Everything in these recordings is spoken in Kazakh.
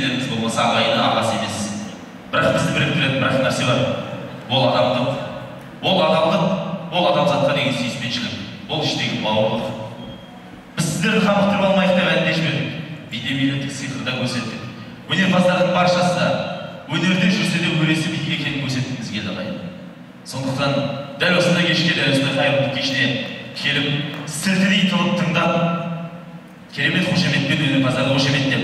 жезделеріміз болмаса ағайыны, ағасы емес. Бірақ бізді біріктіретін бір нәрсе бар. Ол адамдық. Ол адалдық, ол адамзатқа деген сүйіспеншілік, ол іштегі бауырлық. Біз сіздерді қамықтырып алмайық деп ән де жібердік. Биде билеттік, сиқырда көрсеттік. Өнерпаздардың баршасы да өнерде жүрсе де өресі биік екенін көрсеткіміз келді ағайын. Сондықтан дәл осындай кешке, дәл осындай қайырымды кешіне келіп, сілтідей тылып тыңдап, керемет қошеметпен өнерпаздарды қошеметтеп,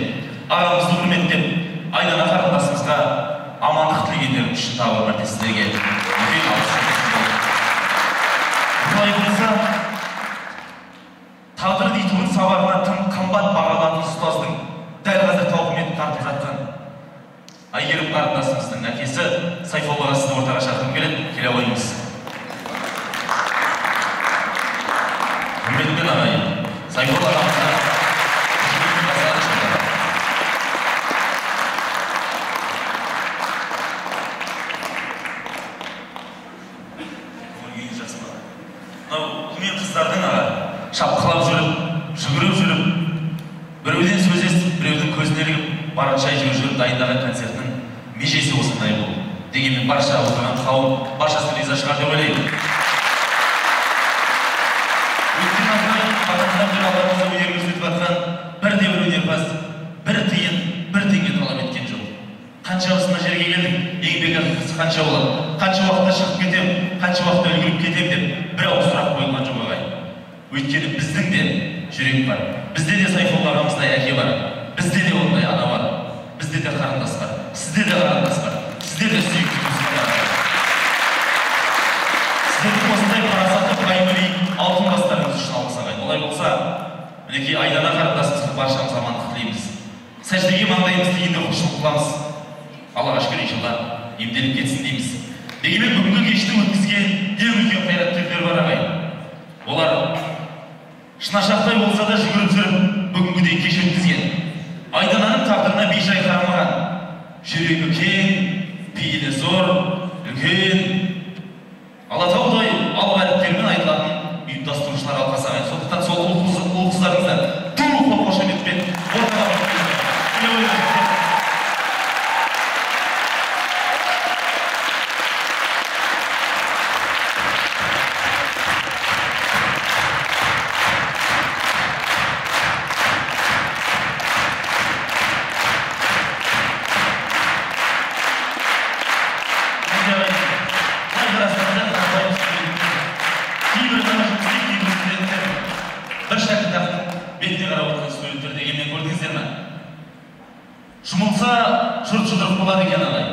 ағамызды құрметтеп, Айдана қарындасымызға амандық тілегендерім үшін тағы бір мәрте сіздерге үлкен алғыс айтамын. Бұлай болса, тағдыр дейтұғын сабағына тым қымбат бағалатын ұстаздың дәл қазір тауқыметін тартып жатқан Әйгерім қарындасымыздың әкесі Сайфоллаға сізді ортаға шақырғым келеді. Келе қойыңыз. Құрметпен ағайын, Сайфолла ағамызға мынау ұл мен қыздардың аға шапқылап жүріп, жүгіріп жүріп, біреуден сөз естіп, біреудің көзіне ілігіп, барынша әйтеуір жүріп дайындаған концертінің межесі осындай болды. Дегенмен барша отырған қауым баршасы риза шығар деп ойлаймын. Өткен ағайын, бағанадан бері алдымызда өнер көрсетіп жатқан бірде-бір өнерпаз бір тиын, бір теңге талап еткен жоқ. Қанша мына жерге келдік, еңбек ақысы қанша болады, қанша уақытта шығып кетем, қанша уақытта үлгеріп кетем деп бір ауыз сұрақ қойылған жоқ ағайын. Өйткені біздің де жүрек бар, бізде де Сайфолла ағамыздай әке бар, бізде де ондай ана бар, бізде де қарындас бар, сізде де қарындас бар, сізде де сүйікті туысқандар бар. Сіздердің осындай парасатты пайымы биік алтын бастарыңыз үшін алғыс ағайын. Олай болса, мінекей Айдана қарындасымызға баршамыз амандық тілейміз. Сәждеге маңдайымыз тигенде құлшылық қыламыз. Аллаға шүкір, иншалла емделіп кетсін дейміз. Дегенмен бүгінгі кешті өткізген ең үлкен қайраткерлер бар ағайын. Олар шынашақтай болса да жүгіріп жүріп бүгінгідей кеш өткізген. Айдананың тағдырына бейжай қарамаған, жүрегі кең, пейілі зор, үлкен, Алатаудай алып әріптермен айтылатын ұйымдастырушылар алқасы ағайын. Сондықтан сол ұл-қыздарыңызды ту қол қошеметпен ортаға қойыңыздар. Жұмылса, жұрт жұдырық болады екен ағайын.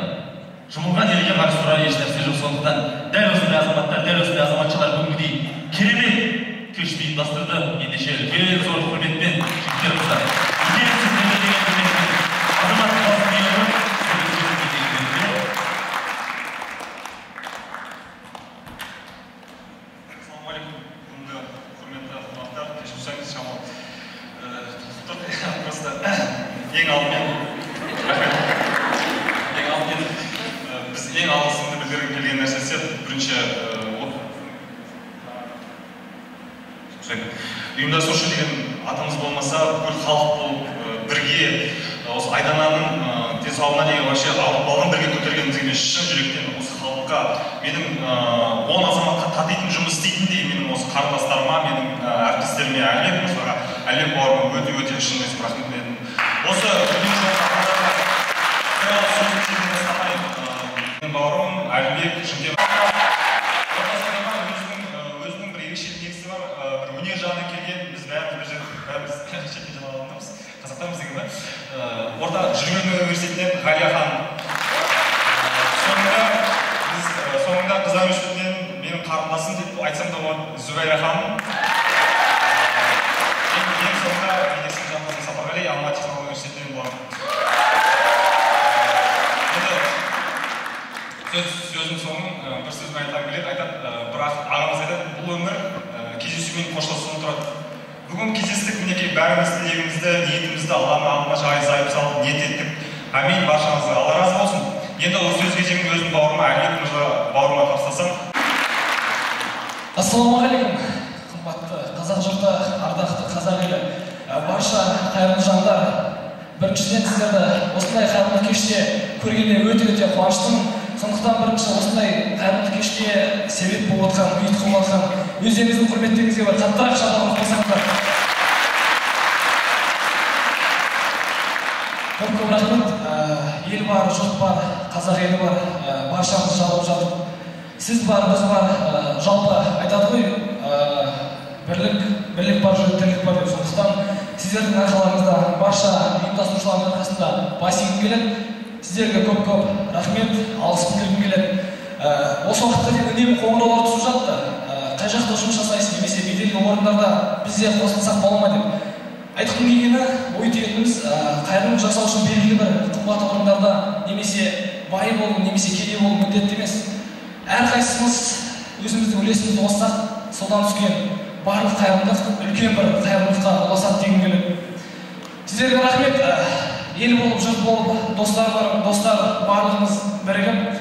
Жұмылған елге қарсы тұрар еш нәрсе жоқ. Сондықтан дәл осындай азаматтар, дәл осындай азаматшалар бүгінгідей керемет кешті ұйымдастырды. Ендеше үлкен зор құрметпен жігіттер, қыздар, үлкен сіздерге деген құрметпен азаматтық басын иегері сіздерге сөз кезегін беруде. Ассалаумағалейкум, бүгінгі құрметті қонақтар, кешірім сұраймыз, шамалы просто ең алдымен рахмет. Ең алдымен біз ең алғысымды білдіргім келген нәрсесі бірінші ұйымдастырушы деген атымыз болмаса, бүкіл халық болып бірге осы Айдананың денсаулығына деген вообще ауыртпалығын бірге көтергенімізге мен шын жүректен осы халыққа, менің 10 азаматқа татитын жұмыс істейтіндей менің осы қарындастарыма, менің әріптестеріме, Әлібек мырзаға, Әлібек бауырыма өте-өте шын рахмет айтамын. Осы менің бауырым Әлібек Шымкент өзінің бір ерекше негізі бар, бір өнер жағынан келген, біз бәріміз бір жерде, бәріміз шетел жағынан қазақтармыз деген ба? Орта Жүрген университетінен Ғалия ханым. Соңында біз соңында Қыздар университетінен менің қарындасым деп айтсам да болады, Зүбайра ханым. Ең соңында менің есімім Жанқожа Сапарғали, Алматы технология университетінен боламын. Енді сөздің соңын бір сөзбен айтқым келеді. Айтады, бір ағамыз айтады, бұл өмір кездесумен қоштасудан тұрады. Бүгін кездестік, мінекей бәріміз тілегімізді, ниетімізді Алланың алдына жайып салып ниет еттік. Әмин, баршаңызға Алла разы болсын. Енді ол сөз кезегін өзім бауырыма, Әлібек мырза бауырыма тапсырсам. Ассалаумағалейкум, қымбатты қазақ жұрты, ардақты қазақ елі, барша қайырымды жандар. Біріншіден сіздерді осындай қайырымды кеште көргенде өте-өте қуаныштымын. Сондықтан бірінші осындай қайырымды кешке себеп болып отқан, ұйытқы болып отқан өздеріңіздің құрметтеріңізге бір қаттырақ шапалақ қойсаңыздар. Көп-көп рахмет. Ел бар, жұрт бар, қазақ елі бар, баршамыз жабылып жатып. Сіз бар, біз бар, жалпы айтады ғой, бірлік бар, тірлік бар деп. Сондықтан сіздердің арқаларыңызда, барша ұйымдастырушылардың арқасында бас игім келеді. Сіздерге көп-көп рахмет, алғыс білдіргім келеді. Осы уақытқа дейін үнемі қоңыраулар түсіп жатты. Қай жақта жұмыс жасайсыз немесе беделді орындарда біз де қосылсақ бола ма деп. Айтқым келгені, ой түйетініміз, қайырымдылық жасау үшін белгілі бір қымбат орындарда немесе бай болу, немесе кедей болу міндетті емес. Әрқайсымыз өзіміздің үлесімізді қоссақ, содан түскен барлық қайырымдылық үлкен бір қайырымдылыққа ұласады дегім келеді. Сіздерге рахмет. Ел болып, жұрт болып, достар бар, достар барлығымыз бірігіп,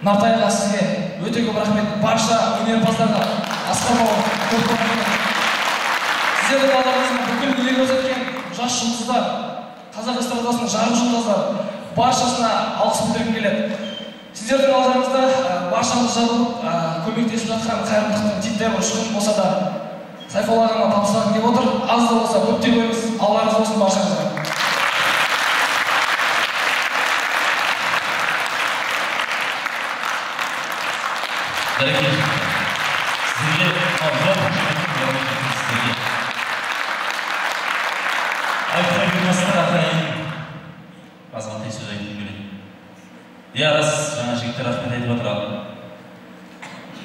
Нартайға сізге өте көп рахмет. Барша өнерпаздарға, Асқар бауыр, көп көп рахмет. Сіздердің алдарыңызда бүкіл өнер көрсеткен жас жұлдыздар, қазақ эстрадасының жарық жұлдыздар, баршасына алғыс білдіргім келеді. Сіздердің алдарыңызда баршамыз жабылып, көмектесіп жатқан қайырымдылықтың титтей бір ұшқын болса да Сайфолла ағама табыстағым келіп отыр. Аз да болса көп те қойыңыз. Алла разы болсын баршаңызға. Бәрекелді. Сіздерге зор қошемет сіздерге. Айтқан бұйырмастан ағайын азғантай сөз айтқым келеді. Иә, рас, жаңа жігіттер рахмет айтып отыр, ал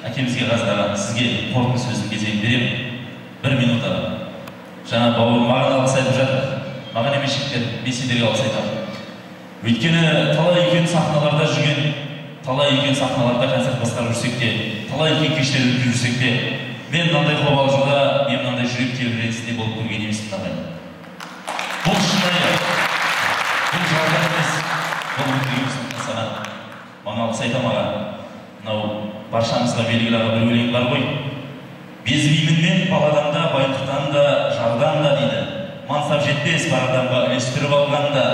әкемізге қазір аға, сізге қорытынды сөздің кезегін беремін. Бір минут аға. Жаңа бауырым маған алғыс айтып жатыр. Маған емес жігіттер, мен сендерге алғыс айтамын. Өйткені талай үлкен сахналарда жүрген, талай үлкен сахналарда концерт басқарып жүрсек те, талай үлкен кештер өткізіп жүрсек те, мен мынандай қобалжуда, мен мынандай жүрек тебіренісінде болып көрген емеспін ағайын. Бұл шынайы, бұл жалған емес, бұл өтірік емес. Саған маған алғыс айтамын аға. Мынау баршамызға белгілі аға бір өлең бар ғой. Безбеймін мен баладан да, байлықтан да, жардан да дейді. Мансап жетпес бар адамға үлестіріп алғанда.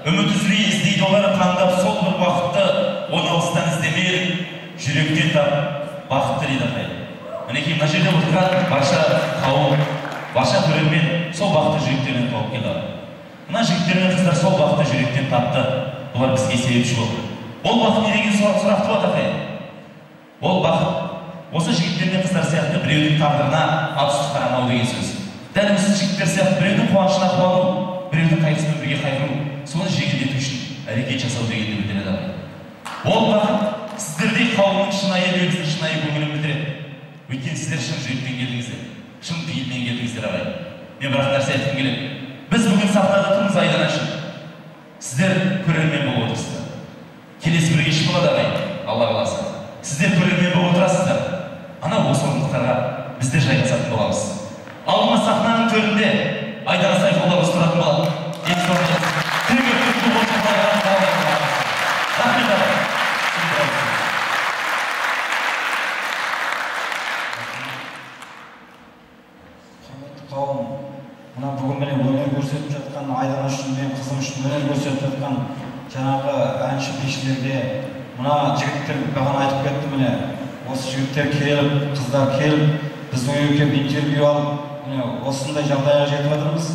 Үміт үзбей іздейді олар таңдап сол бір бақытты, оны алыстан іздемей, жүректен тап бақытты дейді ағайын. Мінекей мына жерде отырған барша қауым, барша көрермен сол бақытты жүректерінен тауып келді. Мына жігіттер мен қыздар сол бақытты жүректен тапты. Бұлар бізге себепші болды. Ол бақыт не деген сұрақ туады ағайын. Ол бақыт осы жігіттер мен қыздар сияқты біреудің тағдырына атүсті қарамау деген сөз. Дәл осы жігіттер сияқты біреудің қуанышына қуану, біреудің қайғысымен бірге қайғыру, соны жеңілдету үшін әрекет жасау дегенді білдіреді ағайын. Ол бақыт сіздердей қауымның шынайы лебізін, шынайы көңілін білдіреді. Өйткені сіздер шын жүрекпен келдіңіздер, шын пейілмен келдіңіздер ағайын. Мен бір нәрсе айтқым келеді. Біз бүгін сахнада тұрмыз Айдана үшін. Сіздер көрермен болып отырсыздар. Келесі бір кеш болады ағайын, Алла қаласа. Сіздер көрермен болып отырасыздар. Ана осы орындықтарға біздер жайғасатын боламыз. Ал мына сахнаның төрінде Айдана Сайфолла тұратын болады. Рахмет ағайын. Құрметті қауым, мына бүгін міне өнер көрсетіп жатқан Айдана үшін, мен қызым үшін өнер көрсетіп жатқан жаңағы әнші бишілерге, мына жігіттер бағана айтып кетті, міне осы жігіттер келіп, қыздар келіп, біздің үйге келіп интервью алып, міне осындай жағдайға жетіп жатырмыз.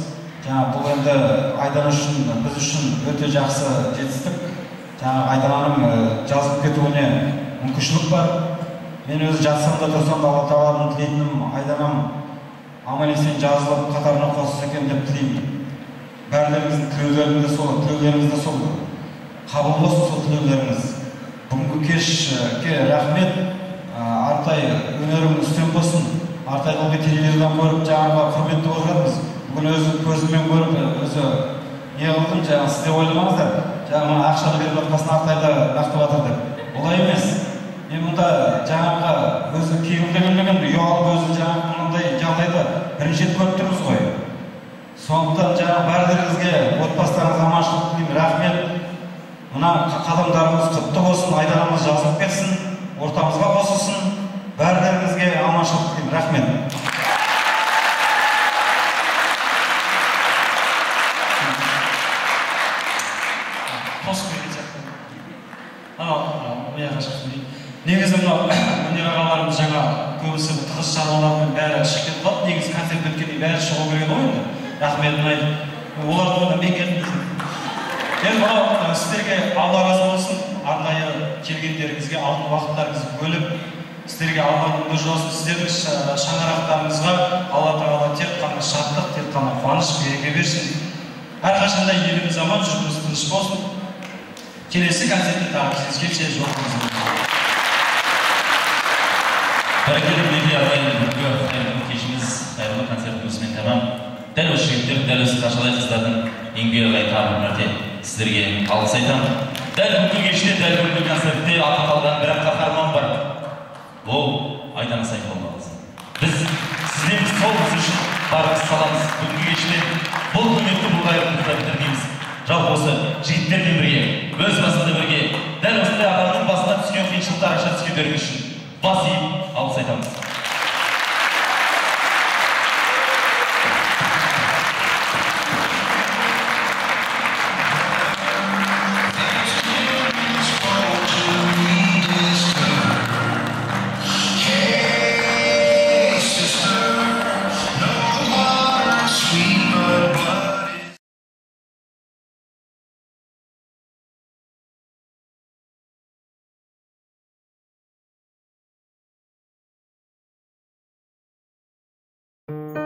Жаңа бұл енді Айдана үшін, біз үшін өте жақсы жетістік. Жаңа Айдананың жазылып кетуіне мүмкіншілік бар. Мен өзі жатсам да тұрсам да Алла тағаладан тілейтінім, Айданам аман есен жазылып қатарына қосылса екен деп тілеймін. Бәрілеріңіздің тілеулеріңіз де сол, тілеулеріңіз де сол. Қабыл болсын сол тілеулеріңіз. Бүгінгі кешке рахмет. Артай өнерің үстем болсын. Артай ылғи телевизордан көріп жаңағы құрметті болып жатырмыз. Бүгін өзі көзіммен көріп, өзі не қылдым, жаңағы сіздер ойламаңыздар, жаңағы мына ақшаны беріп жатқасын Артайды мақтап жатыр деп. Олай емес. Мен мұнда жаңағы өзі кигім де келмеген, ұялып өзі жаңағы мынандай жағдайды бірінші рет көріп тұрмыз ғой. Сондықтан жаңағы бәріңізге отбасыларыңызға аманшылық тілеймін, рахмет. Мына қадамдарымыз құтты болсын, Айданамыз жазылып кетсін, ортамызға қосылсын. Бәріңізге аманшылық тілеймін, рахмет. Негізі мынау өнер ағаларымыз жаңа көбісі тығыз шаруалармен бәрі шығып кетіп қалды. Негізі концерт біткеннен бәрі шығу керек еді ғой енді. Рахметін айтып. Олардың орнына мен келдім десем. Енді мынау сіздерге Алла разы болсын, арнайы келгендеріңізге алтын уақыттарыңызды бөліп, сіздерге Алланың нұры жаусын, сіздердің шаңырақтарыңызға Алла тағала тек қана шаттық, тек қана қуаныш, береке берсін. Әрқашанда еліміз аман, жұртымыз тыныш болсын. Келесі концертте тағы кездескенше жолығамыз. Бәрекелді, мінекей ағайын, бүгінгі қайырымды кешіміз, қайырымды концертіміз осымен тәмам. Дәл осы жігіттер, дәл осы қаршадай қыздардың еңбегі ағайын тағы бір мәрте сіздерге алғыс айтамын. Дәл бүгінгі кеште, дәл бүгінгі концертте аты қалған бір қаһарман бар. Ол Айдана Сайфоллақызы. Біз сізден сол қыз үшін барымыз саламыз. Бүгінгі кеште бұл көмекті, бұл қайырымдылықты бітірмейміз. Жалпы осы жігіттермен бірге, өз басымда бірге, дәл осындай адамның басына түскен қиыншылықтар аша түскендеріңіз үшін бас иіп алғыс айтамыз. You.